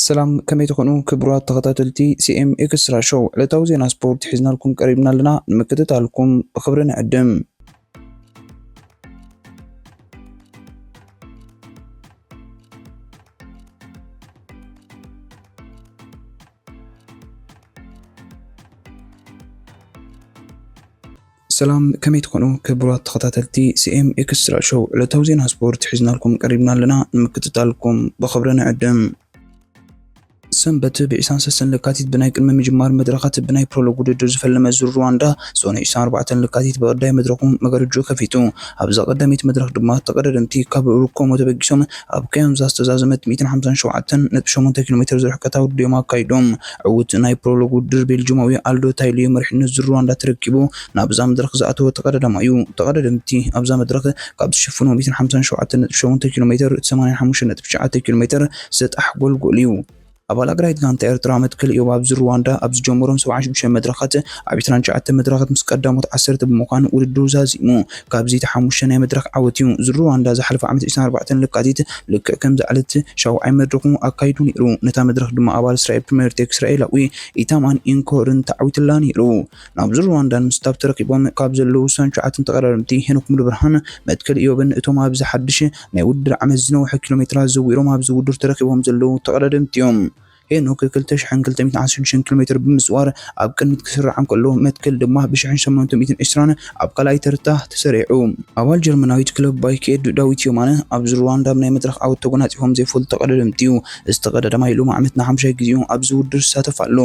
ሰላም፣ ከመይ ትኾኑ ክቡራት ተኸታተልቲ ሲ ኤም ኤክስትራ ሾው? ዕለታዊ ዜና ስፖርት ሒዝናልኩም ቀሪብና ኣለና። ንምክትታልኩም ብኽብሪ ንዕድም። ሰላም፣ ከመይ ትኾኑ ክቡራት ተኸታተልቲ ሲ ኤም ኤክስትራ ሾው? ዕለታዊ ዜና ስፖርት ሒዝናልኩም ቀሪብና ኣለና። ንምክትታልኩም ብኽብሪ ንዕድም። ሰንበት ብ ዕስራን ሰለስተን ለካቲት ብናይ ቅድሚ ምጅማር መድረኻት ብናይ ፕሮሎግ ውድድር ዝፈለመ ዙር ሩዋንዳ፣ ዞን ዕስራን ኣርባዕተን ለካቲት ብቐዳይ መድረኹ መጋረጅኡ ከፊቱ። ኣብዛ ቀዳመይቲ መድረኽ ድማ ተቐዳደምቲ ካብ ሩኮሞ ተበጊሶም ኣብ ካዮንዛ ዝተዛዘመት ሚእትን ሓምሳን ሸውዓተን ነጥቢ ሸሞንተ ኪሎ ሜትር ዝርሕቀታ ውድድር እዮም ኣካይዶም። ዕዉት ናይ ፕሮሎግ ውድድር ቤልጅማዊ ኣልዶ ታይሊዮ መሪሕነት ዙር ሩዋንዳ ተረኪቡ ናብዛ መድረኽ ዝኣተወ ተቐዳዳማይ እዩ። ተቐዳደምቲ ኣብዛ መድረኽ ካብ ዝሽፍኑ ሚእትን ሓምሳን ሸውዓተን ነጥቢ ሸሞንተ ኪሎ ሜትር፣ እቲ ሰማንያን ሓሙሽተን ነጥቢ ትሽዓተ ኪሎ ሜትር ሰጣሕ ጎልጎል እዩ። ኣባል ኣግራይት ጋንታ ኤርትራ መትከል ኢዮብ ኣብዚ ሩዋንዳ ኣብ ዝጀመሮም ሰብዓን ሽዱሽተን መድረኻት ኣብ ዕስራን ትሽዓተን መድረኻት ምስ ቀዳሞት ዓሰርተ ብምዃን ውድድሩ ዛዚሙ። ካብዚ እቲ ሓሙሽተ ናይ መድረኽ ዓወት እዩ። እዚ ሩዋንዳ ዝሓለፈ ዓመት ዕስራን ኣርባዕተን ለካቲት ልክዕ ከምዚ ዕለት ሻውዓይ መድረኹ ኣካይዱ ነይሩ። ነታ መድረኽ ድማ ኣባል እስራኤል ፕሪምየር ቴክ እስራኤላዊ ኢታማን ኢንኮርን ተዓዊትላ ነይሩ። ናብ ዙር ሩዋንዳን ምስታብ ተረኪቦም ካብ ዘለዉ ዕስራን ትሽዓተን ተቐዳደምቲ ሄኖክ ሙሉብርሃን፣ መትከል ኢዮብን እቶም ኣብዚ ሓድሽ ናይ ውድድር ዓመት ዝነውሐ ኪሎ ሜትራት ዘዊሮም ኣብዚ ውድድር ተረኪቦም ዘለዉ ተቐዳደምቲ እዮም። ሄኖክ ክልተ ሽሕን ክልተ ሚእትን ዓሰርተ ሽዱሽተን ኪሎ ሜትር ብምዝዋር ኣብ ቅድሚት ክስራዕ እንከሎ፣ መትከል ድማ ብሽሕን ሸሞንተ ሚእትን ዕስራን ኣብ ካልኣይ ተርታ ተሰሪዑ። ኣባል ጀርመናዊት ክለብ ባይክ ኤድ ዳዊት ዮማነ ኣብዚ ሩዋንዳ ኣብ ናይ መድረኽ ዓወት ተጎናጺፎም ዘይፈልጡ ተቐዳደምቲ እዩ። እዚ ተቐዳዳማይ ሎሚ ዓመት ንሓሙሻይ ግዜኡ ኣብዚ ውድድር ዝሳተፍ ኣሎ።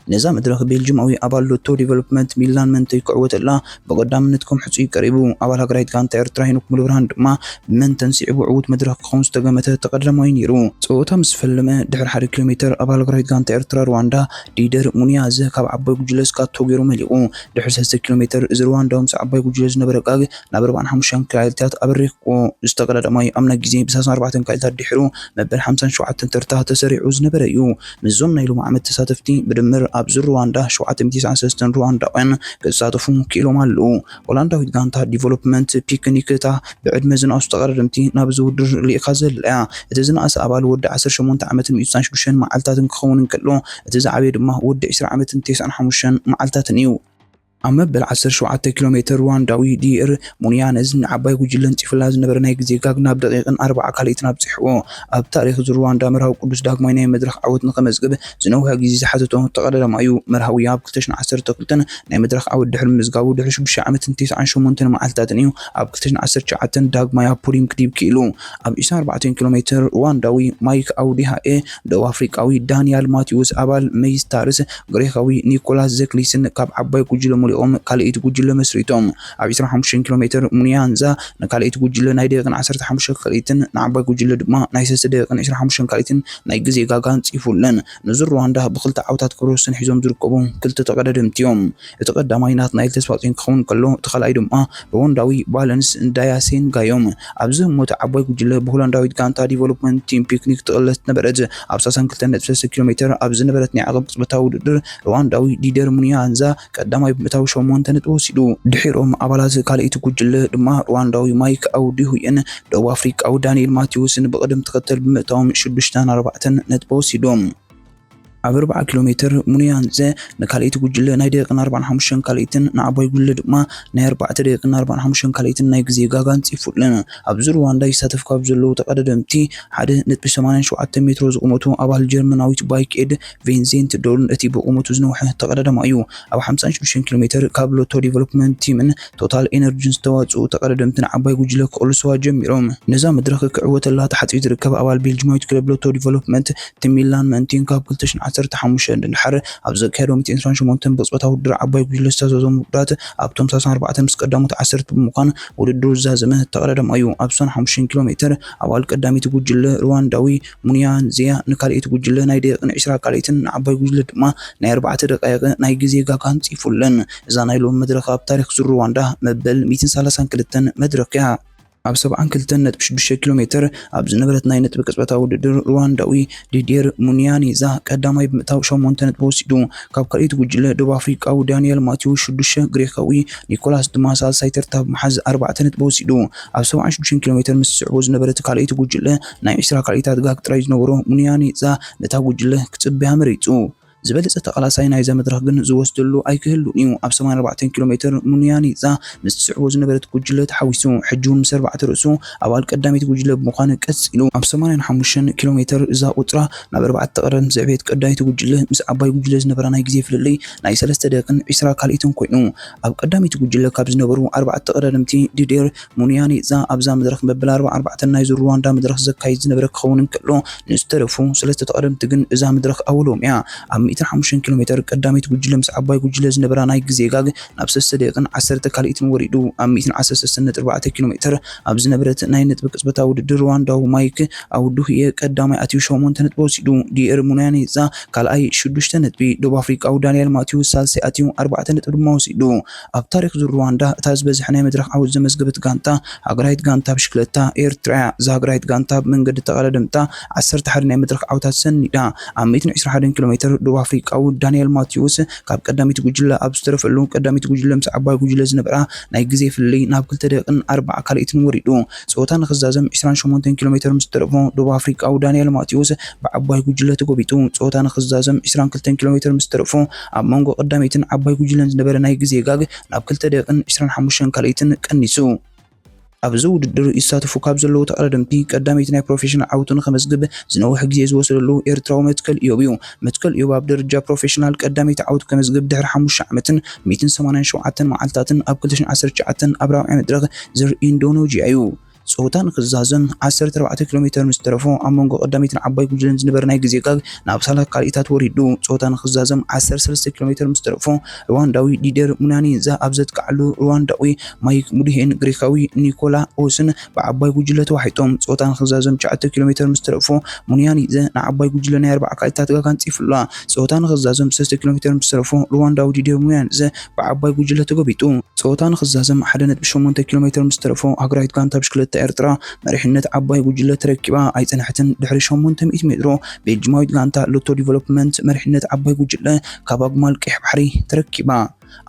ነዛ መድረኽ ቤልጅማዊ ኣባል ሎቶ ዲቨሎፕመንት ሚላን መንተይ ክዕወተላ ብቐዳምነት ከም ሕጹይ ቀሪቡ። ኣባል ሃገራዊት ጋንታ ኤርትራ ሄኖክ ሙሉብርሃን ድማ ብመንተን ስዒቡ ዕዉት መድረኽ ክኸውን ዝተገመተ ተቐዳዳማይ ነይሩ። ጸወታ ምስ ፈለመ ድሕሪ ሓደ ኪሎ ሜትር ኣባል ሃገራዊት ጋንታ ኤርትራ ሩዋንዳ ዲደር ሙኒያዘ ካብ ዓባይ ጉጅለ ስካቶ ገይሩ መሊቑ። ድሕሪ ሰለስተ ኪሎ ሜትር እዚ ሩዋንዳዊ ምስ ዓባይ ጉጅለ ዝነበረ ጋግ ናብ ኣርባዓን ሓሙሽተን ካልኢታት ኣበሪኽዎ። እዚ ተቐዳዳማይ ኣብ ናይ ግዜ ብ ሰላሳን ኣርባዕተን ካልኢታት ድሒሩ መበል ሓምሳን ሸውዓተን ተርታ ተሰሪዑ ዝነበረ እዩ። ምስዞም ናይ ሎሚ ዓመት ተሳተፍቲ ብድምር ኣብዚ ሩዋንዳ ሸውዓተ ሚእቲ ተስዓን ሰለስተን ሩዋንዳውያን ክሳተፉ ክኢሎም ኣለዉ። ሆላንዳዊት ጋንታ ዲቨሎፕመንት ፒክኒክ እታ ብዕድመ ዝነኣሱ ተቐዳደምቲ ናብዚ ውድድር ልኢኻ ዘላ እያ። እቲ ዝነኣሰ ኣባል ወዲ ዓሰርተ ሸሞንተ ዓመትን ሚእቲ ስሳን ሽዱሽተን መዓልታትን ክኸውን እንከሎ፣ እቲ ዝዓበየ ድማ ወዲ ዕስራ ዓመትን ተስዓን ሓሙሽተን መዓልታትን እዩ። ኣብ መበል ዓሰርተ ሸውዓተ ኪሎ ሜትር ሩዋንዳዊ ዲር ሙንያነዝ ንዓባይ ጉጅለ ኣንጺፉላ ዝነበረ ናይ ግዜ ጋግ ናብ ደቂቕን ኣርባዓ ካልኢትን ኣብጺሕዎ። ኣብ ታሪኽ እዚ ሩዋንዳ መርሃዊ ቅዱስ ዳግማይ ናይ መድረኽ ዓወት ንኸመዝግብ ዝነውሐ ግዜ ዝሓተቶ ተቐዳዳማይ እዩ። መርሃዊ ኣብ ክልተ ሽሕን ዓሰርተ ክልተን ናይ መድረኽ ዓወት ድሕሪ ምምዝጋቡ ድሕሪ ሽዱሽተ ዓመትን ተስዓን ሸሞንተን መዓልታትን እዩ ኣብ ክልተ ሽሕን ዓሰርተ ትሽዓተን ዳግማይ ኣብ ፖድዩም ክድይብ ክኢሉ። ኣብ ዕስራን ኣርባዕተን ኪሎ ሜትር ሩዋንዳዊ ማይክ ኣውዲሃኤ ደቡብ ኣፍሪቃዊ ዳንያል ማቲዎስ ኣባል መይስታርስ ግሪኻዊ ኒኮላስ ዘክሊስን ካብ ዓባይ ጉጅለ መሊቖም ካልኣይቲ ጉጅለ መስሪቶም። ኣብ ዕስራን ሓሙሽተን ኪሎ ሜትር ሙንያንዛ ንካልኣይቲ ጉጅለ ናይ ደቂቕን ዓሰርተ ሓሙሽተ ካልኢትን ንዓባይ ጉጅለ ድማ ናይ ሰለስተ ደቂቕን ዕስራን ሓሙሽተን ካልኢትን ናይ ግዜ ጋጋ ኣንጺፉለን። ንዙር ሩዋንዳ ብኽልተ ዓውታት ክብረ ወሰን ሒዞም ዝርከቡ ክልተ ተቐዳደምቲ እዮም። እቲ ቀዳማይ ናትናኤል ተስፋጽዮን ክኸውን ከሎ፣ እቲ ካልኣይ ድማ ሩዋንዳዊ ባለንስ እንዳያሴንጋ እዮም። ኣብዚ ህሞት ዓባይ ጉጅለ ብሆላንዳዊት ጋንታ ዲቨሎፕመንት ቲም ፒክኒክ ትቕለስ ነበረት። ኣብ ሰላሳን ክልተን ነጥቢ ሰለስተ ኪሎ ሜትር ኣብ ዝነበረት ናይ ዓቐብ ቅጽበታዊ ውድድር፣ ሩዋንዳዊ ዲደር ሙኒያንዛ ቀዳማይ ብምእታው ሸሞንተ ነጥቢ ወሲዱ። ድሒሮም ኣባላት ካልኣይቲ ጉጅለ ድማ ሩዋንዳዊ ማይክ ኣውዲሁየን ደቡብ ኣፍሪቃዊ ዳንኤል ማቴዎስን ብቕደም ተኸተል ብምእታዎም ሽዱሽተን ኣርባዕተን ነጥቢ ወሲዶም። ኣብ ኣርብዓ ኪሎ ሜትር ሙኒያንዘ ንካልኣይቲ ጉጅለ ናይ ደቂቕን ኣርባዓን ሓሙሽተን ካልኣይትን ንዓባይ ጉጅለ ድማ ናይ ኣርባዕተ ደቂቕን ኣርባዓን ሓሙሽተን ካልኣይትን ናይ ግዜ ጋጋ ኣንጺፉለን። ኣብዚ ሩዋንዳ ይሳተፍ ካብ ዘለዉ ተቐዳደምቲ ሓደ ነጥቢ ሰማንያን ሸውዓተን ሜትሮ ዝቑመቱ ኣባል ጀርመናዊት ባይክ ኤድ ቪንሴንት ዶርን እቲ ብቑመቱ ዝነውሐ ተቐዳዳማይ እዩ። ኣብ ሓምሳን ሽዱሽተን ኪሎ ሜትር ካብ ሎቶ ዲቨሎፕመንት ቲምን ቶታል ኤነርጂን ዝተዋጽኡ ተቐዳደምቲ ንዓባይ ጉጅለ ክቕልስዋ ጀሚሮም። ነዛ መድረኽ ክዕወተላ ተሓጺዩ ዝርከብ ኣባል ቤልጅማዊት ክለብ ሎቶ ዲቨሎፕመንት ቲም ሚላን ምእንቲን ካብ ክልተ ሽሕን ዓሰርተ ሓሙሽተን ንድሓር ኣብ ዘካየዶ ሚእትን ዕስራን ሸሞንተን ብቕጽበታዊ ውድድር ዓባይ ጉጅለ ዝተዛዘሙ ውድድራት ኣብቶም ሰላሳን ኣርባዕተን ምስ ቀዳሞት ዓሰርተ ብምዃን ውድድሩ ዝዛዘመ ተቐዳዳማይ እዩ። ኣብ ሰላሳን ሓሙሽተን ኪሎ ሜትር ኣባል ቀዳመይቲ ጉጅለ ሩዋንዳዊ ሙንያንዚያ ንካልኣይቲ ጉጅለ ናይ ደቂቕን ዕስራ ካልኣይትን ንዓባይ ጉጅለ ድማ ናይ ኣርባዕተ ደቃይቕ ናይ ግዜ ጋጋ ኣንጺፉለን። እዛ ናይ ሎሚ መድረኽ ኣብ ታሪኽ ዙር ሩዋንዳ መበል ሚእትን ሰላሳን ክልተን መድረኽ እያ። ኣብ ሰብዓን ክልተን ነጥቢ ሽዱሽተ ኪሎ ሜትር ኣብ ዝነበረት ናይ ነጥቢ ቅጽበታዊ ውድድር፣ ሩዋንዳዊ ዲዴር ሙንያኔዛ ቀዳማይ ብምእታው ሸሞንተ ነጥቢ ወሲዱ። ካብ ካልኣይቲ ጉጅለ ደቡብ ኣፍሪቃዊ ዳንኤል ማቲዎስ ሽዱሽተ፣ ግሪኻዊ ኒኮላስ ድማ ሳልሳይ ተርታ ብምሓዝ ኣርባዕተ ነጥቢ ወሲዱ። ኣብ ሰብዓን ሽዱሽተን ኪሎ ሜትር ምስ ትስዕቦ ዝነበረት ካልኣይቲ ጉጅለ፣ ናይ ዕስራ ካልኢታት ጋግ ጥራይ ዝነበሮ ሙንያኔዛ ነታ ጉጅለ ክጽበያ መሪጹ። ዝበለጸ ተቓላሳይ ናይዛ መድረኽ ግን ዝወስደሉ ኣይክህሉን እዩ። ኣብ ሰማንያን ኣርባዕተን ኪሎ ሜትር ሙንያኔዛ ምስ ትስዕቦ ዝነበረት ጉጅለ ተሓዊሱ፣ ሕጂ እውን ምስ ኣርባዕተ ርእሱ ኣባል ቀዳመይቲ ጉጅለ ብምዃን ቀጺሉ። ኣብ ሰማንያን ሓሙሽተን ኪሎ ሜትር እዛ ቁጽራ ናብ ኣርባዕተ ቀዳድም ዘዕበየት ቀዳመይቲ ጉጅለ፣ ምስ ዓባይ ጉጅለ ዝነበራ ናይ ግዜ ፍልልይ ናይ ሰለስተ ደቂቕን ዕስራ ካልኢትን ኮይኑ፣ ኣብ ቀዳመይቲ ጉጅለ ካብ ዝነበሩ ኣርባዕተ ቀዳድምቲ ዲዴር ሙንያኔዛ ኣብዛ መድረኽ መበል ኣርባዕን ኣርባዕተን ናይዚ ሩዋንዳ መድረኽ ዘካይድ ዝነበረ ክኸውን እንከሎ፣ ንዝተረፉ ሰለስተ ተቐደምቲ ግን እዛ መድረኽ ኣወሎም እያ። ኣብ ሚእትን ሓሙሽተን ኪሎ ሜትር ቀዳመይቲ ጉጅለ ምስ ዓባይ ጉጅለ ዝነበራ ናይ ግዜ ጋግ ናብ ሰለስተ ደቂቕን ዓሰርተ ካልኢትን ወሪዱ፣ ኣብ ሚእትን ዓሰርተ ሰለስተን ነጥቢ ኣርባዕተ ኪሎ ሜትር ኣብ ዝነበረት ናይ ነጥቢ ቅጽበታዊ ውድድር፣ ሩዋንዳዊ ማይክ ኣውዱህየ ቀዳማይ ኣትዩ ሸሞንተ ነጥቢ ወሲዱ። ዲኤር ሙንያኔዛ ካልኣይ ሽዱሽተ ነጥቢ፣ ደቡብ ኣፍሪቃዊ ዳንኤል ማቲዎስ ሳልሳይ ኣትዩ ኣርባዕተ ነጥቢ ድማ ወሲዱ። ኣብ ታሪኽ ዙር ሩዋንዳ እታ ዝበዝሐ ናይ መድረኽ ዓወት ዘመዝገበት ጋንታ፣ ሃገራዊት ጋንታ ብሽክለታ ኤርትራ እያ። እዛ ሃገራዊት ጋንታ ብመንገዲ ተቐዳደምታ ዓሰርተ ሓደ ናይ መድረኽ ዓወታት ሰኒዳ። ኣብ ሚእትን ዕስራን ሓደን ኪሎ ሜትር ደቡብ ኣፍሪቃዊ ዳንኤል ማቲዎስ ካብ ቀዳመይቲ ጉጅለ ኣብ ዝተረፈሉ፣ ቀዳመይቲ ጉጅለ ምስ ዓባይ ጉጅለ ዝነበራ ናይ ግዜ ፍልልይ ናብ ክልተ ደቂቕን ኣርባዓ ካልኢትን ወሪዱ። ጸወታ ንኽዛዘም ዕስራን ሸሞንተን ኪሎ ሜትር ምስ ተረፎ፣ ደቡብ ኣፍሪቃዊ ዳንኤል ማቲዎስ ብዓባይ ጉጅለ ተጎቢጡ። ጸወታ ንኽዛዘም ዕስራን ክልተን ኪሎ ሜትር ምስ ተረፎ፣ ኣብ መንጎ ቀዳመይትን ዓባይ ጉጅለን ዝነበረ ናይ ግዜ ጋግ ናብ ክልተ ደቂቕን ዕስራን ሓሙሽተን ካልኢትን ቀኒሱ። ኣብዚ ውድድር ይሳተፉ ካብ ዘለዉ ተቐዳደምቲ ቀዳመይቲ ናይ ፕሮፌሽናል ዓወቱ ንኸመዝግብ ዝነውሕ ግዜ ዝወሰደሉ ኤርትራዊ መትከል ኢዮብ እዩ። መትከል ኢዮብ ኣብ ደረጃ ፕሮፌሽናል ቀዳመይቲ ዓወቱ ከመዝግብ ድሕሪ ሓሙሽተ ዓመትን ሚእትን ሰማንያን ሸውዓተን መዓልታትን ኣብ ክልተ ሽሕን ዓሰርተ ትሽዓተን ኣብ ራብዓይ መድረኽ ዙር ኢንዶኔዥያ እዩ። ጸወታ ንኽዛዘም ዓሰርተ ኣርባዕተ ኪሎ ሜትር ምስ ተረፎ፣ ኣብ መንጎ ቀዳመይትን ዓባይ ጉጅለን ዝነበረ ናይ ግዜ ጋግ ናብ ሳልሳይ ካልኢታት ወሪዱ። ጸወታ ንኽዛዘም ዓሰርተ ሰለስተ ኪሎ ሜትር ምስ ተረፎ፣ ሩዋንዳዊ ዲደር ሙናኒዛ ኣብ ዘጥቅዓሉ፣ ሩዋንዳዊ ማይክ ሙድሄን ግሪኻዊ ኒኮላ ኦስን ብዓባይ ጉጅለ ተዋሒጦም። ጸወታ ንኽዛዘም ትሽዓተ ኪሎ ሜትር ምስ ተረፎ፣ ሙንያኒዘ ንዓባይ ጉጅለ ናይ ኣርባዓ ካልኢታት ጋግ ኣንጺፉላ። ጸወታ ንኽዛዘም ሰለስተ ኪሎ ሜትር ምስ ተረፎ፣ ሩዋንዳዊ ዲደር ሙንያኒዘ ብዓባይ ጉጅለ ተጎቢጡ። ጸወታ ንኽዛዘም ሓደ ነጥቢ ሸሞንተ ኪሎ ሜትር ምስ ተረፎ፣ ሃገራዊት ጋንታ ብሽክለታ ኤርትራ መሪሕነት ዓባይ ጉጅለ ተረኪባ ኣይጸንሐትን። ድሕሪ ሸሞንተ ሚእቲ ሜትሮ፣ ቤልጂማዊት ጋንታ ሎቶ ዲቨሎፕመንት መሪሕነት ዓባይ ጉጅለ ካብ ኣግማል ቀይሕ ባሕሪ ተረኪባ።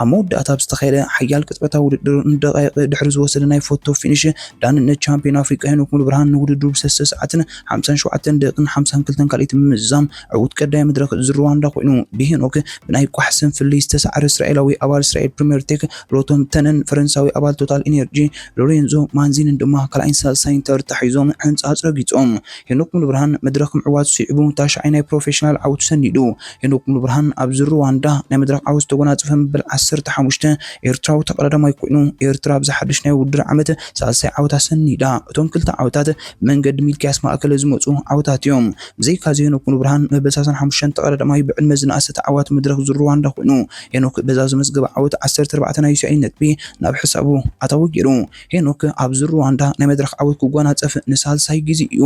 ኣብ መወዳእታ ኣብ ዝተኻየደ ሓያል ቅጽበታዊ ውድድር፣ ንደቃይቕ ድሕሪ ዝወሰደ ናይ ፎቶ ፊኒሽ፣ ዳንነት ቻምፒዮን ኣፍሪቃ ሄኖክ ሙሉብርሃን ንውድድሩ ብሰለስተ ሰዓትን ሓምሳን ሸውዓተን ደቂቕን ሓምሳን ክልተን ካልኢት ብምምዝዛም ዕዉት ቀዳማይ መድረኽ ዙር ሩዋንዳ ኮይኑ። ብሄኖክ ብናይ ቋሕ ስም ፍልልይ ዝተሳዕረ እስራኤላዊ ኣባል እስራኤል ፕሪምየር ቴክ ሮቶም ተነን ፈረንሳዊ ኣባል ቶታል ኢነርጂ ሎሬንዞ ማንዚንን ድማ ካልኣይን ሳልሳይን ተርታ ሒዞም ሕንጻጽ ረጊጾም። ሄኖክ ሙሉብርሃን መድረኽ ምዕዋት ስዒቡ ታሽዓይ ናይ ፕሮፌሽናል ዓወቱ ሰኒዱ። ሄኖክ ሙሉብርሃን ኣብ ዙር ሩዋንዳ ናይ መድረኽ ዓወት ዝተጎናጸፈ መበል ዓሰርተ ሓሙሽተ ኤርትራዊ ተቐዳዳማይ ኮይኑ፣ ኤርትራ ኣብዚ ሓድሽ ናይ ውድድር ዓመት ሳልሳይ ዓወታ ሰኒዳ። እቶም ክልተ ዓወታት ብመንገዲ ሚልክያስ ማእከለ ዝመጹ ዓወታት እዮም። ብዘይካዚ ሄኖክ ሙሉብርሃን መበል ሰላሳን ሓሙሽተን ተቐዳዳማይ ብዕድመ ዝነኣሰ ተዓዋቲ መድረኽ ዙር ሩዋንዳ ኮይኑ፣ ሄኖክ በዛ ዘመዝገበ ዓወት ዓሰርተ ኣርባዕተ ናይ ዩሲኣይ ነጥቢ ናብ ሕሳቡ ኣታዊ ገይሩ። ሄኖክ ኣብ ዙር ሩዋንዳ ናይ መድረኽ ዓወት ክጓናጸፍ ንሳልሳይ ግዜ እዩ።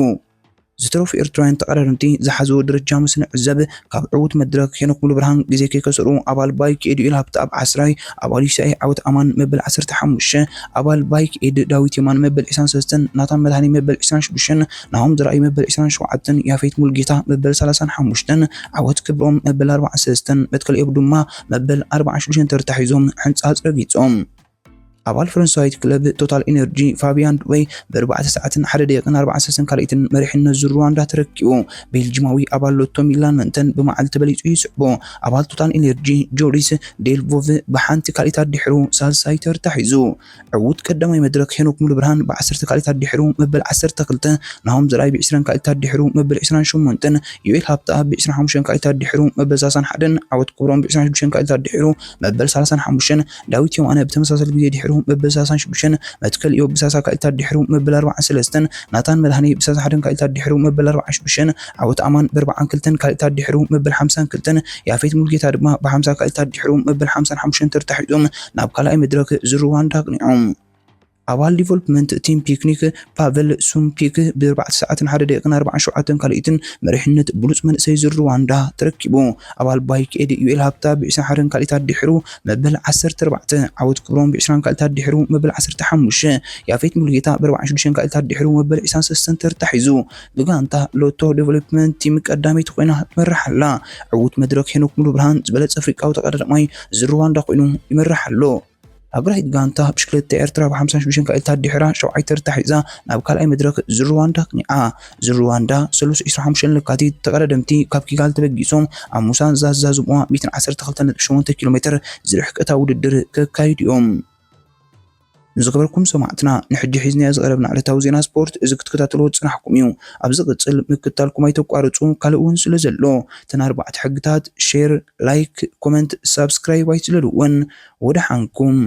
ዝተረፉ ኤርትራውያን ተቐዳደምቲ ዝሓዝዎ ደረጃ ምስ ንዕዘብ፣ ካብ ዕዉት መድረኽ ሄኖክ ሙሉብርሃን ግዜ ከይከሰሩ ኣባል ባይክ ኤድ ዩኤል ሃብተ ኣብ ዓስራይ፣ ኣባል ዩሲኣይ ዓወት ኣማን መበል ዓሰርተ ሓሙሽተ፣ ኣባል ባይክ ኤድ ዳዊት የማን መበል ዕስራን ሰለስተን፣ ናታን መድሃኒ መበል ዕስራን ሽዱሽተን፣ ናሆም ዘርኣይ መበል ዕስራን ሸውዓተን፣ ያፌት ሙልጌታ መበል ሰላሳን ሓሙሽተን፣ ዓወት ክብሮም መበል ኣርባዓን ሰለስተን፣ መትከል ኤብ ድማ መበል ኣርባዓን ሽዱሽተን ተርታ ሒዞም ሕንጻጽ ረጊጾም። ኣባል ፈረንሳዊት ክለብ ቶታል ኢነርጂ ፋቢያን ዱበይ ብኣርባዕተ ሰዓትን ሓደ ደቂቕን ኣርባዓን ሰለስተን ካልኢትን መሪሕነት ዙር ሩዋንዳ ተረኪቡ። ቤልጂማዊ ኣባል ሎቶ ሚላን መንተን ብመዓልቲ በሊጹ ይስዕቦ። ኣባል ቶታል ኢነርጂ ጆሪስ ዴልቮቭ ብሓንቲ ካልኢት ኣድሒሩ ሳልሳይ ተርታ ሒዙ። ዕዉት ቀዳማይ መድረኽ ሄኖክ ሙሉብርሃን ብዓሰርተ ካልኢት ኣድሒሩ መበል ዓሰርተ ክልተ፣ ናሆም ዘርኣይ ብዕስራን ካልኢት ኣድሒሩ መበል ዕስራን ሸሞንተን፣ ዮኤል ሃብተኣብ ብዕስራን ሓሙሽተን ካልኢት ኣድሒሩ መበል ሰላሳን ሓደን፣ ዓወት ክብሮም ብዕስራን ሽዱሽተን ካልኢት ኣድሒሩ መበል ሰላሳን ሓሙሽተን፣ ዳዊት የማነ ብተመሳሳሊ ግዜ ድሒሩ መበል ሰላሳን ሽዱሽተን፣ መትከል ኢዮብ ብሰላሳ ካልኢት ኣድሒሩ መበል ኣርባዓን ሰለስተን፣ ናታን መድሃኒ ብሰላሳን ሓደን ካልኢት ኣድሒሩ መበል ኣርባዓን ሽዱሽተን፣ ዓወት ኣማን ብኣርባዓን ክልተን ካልኢት ኣድሒሩ መበል ሓምሳን ክልተን፣ ያፌት ሙልጌታ ድማ ብሓምሳ ካልኢት ኣድሒሩ መበል ሓምሳን ሓሙሽተን ተርታ ሒዞም ናብ ካልኣይ መድረኽ ዙር ሩዋንዳ ኣቕኒዖም። ኣባል ዲቨሎፕመንት ቲም ፒክኒክ ፓቨል ሱምፒክ ብ ኣርባዕተ ሰዓትን ሓደ ደቂቕን ኣርባዓን ሸውዓተን ካልኢትን መሪሕነት ብሉጽ መንእሰይ ዝር ሩዋንዳ ተረኪቡ። ኣባል ባይክ ኤድ ዩኤል ሃብታ ብ ዕስራን ሓደን ካልኢታት ድሕሩ መበል ዓሰርተ ኣርባዕተ፣ ዓወት ክብሮም ብ ዕስራን ካልኢታት ድሕሩ መበል ዓሰርተ ሓሙሽተ፣ ያፌት ሙሉጌታ ብ ኣርባዓን ሽዱሽተን ካልኢታት ድሕሩ መበል ዕስራን ሰለስተን ተርታሒዙ። ብጋንታ ሎቶ ዲቨሎፕመንት ቲም ቀዳመይቲ ኮይና ትመርሕ ኣላ። ዕዉት መድረኽ ሄኖክ ሙሉ ብርሃን ዝበለጸ ኣፍሪቃዊ ተቐዳዳማይ ዝር ሩዋንዳ ኮይኑ ይመርሕ ኣሎ። ኣግራሂት ጋንታ ብሽክለታ ኤርትራ ብ ሓምሳን ሽዱሽተን ካልኢታት ድሕራ ሸውዓይ ተርታሒዛ ናብ ካልኣይ መድረኽ ዝር ሩዋንዳ ኣቕኒዓ። ዝር ሩዋንዳ ሰሉስ ዕስራን ሓሙሽተን ለካቲት ተቐዳደምቲ ካብ ኪጋል ተበጊሶም ኣብ ሙሳን ዛዛዝምዋ ሚእትን ዓሰርተ ክልተን ነጥቢ ሸሞንተ ኪሎ ሜትር ዝርሕቀታ ውድድር ከካይዱ እዮም። ንዝኸበርኩም ሰማዕትና ንሕጂ ሒዝናዮ ዝቐረብና ዕለታዊ ዜና ስፖርት እዚ ክትከታተልዎ ዝጽናሕኩም እዩ። ኣብ ዝቕጽል ምክትታልኩም ኣይተቋርጹ፣ ካልእ እውን ስለ ዘሎ እተን ኣርባዕተ ሕግታት ሼር፣ ላይክ፣ ኮመንት፣ ሳብስክራይብ ኣይትለልወን። ወደ ሓንኩም።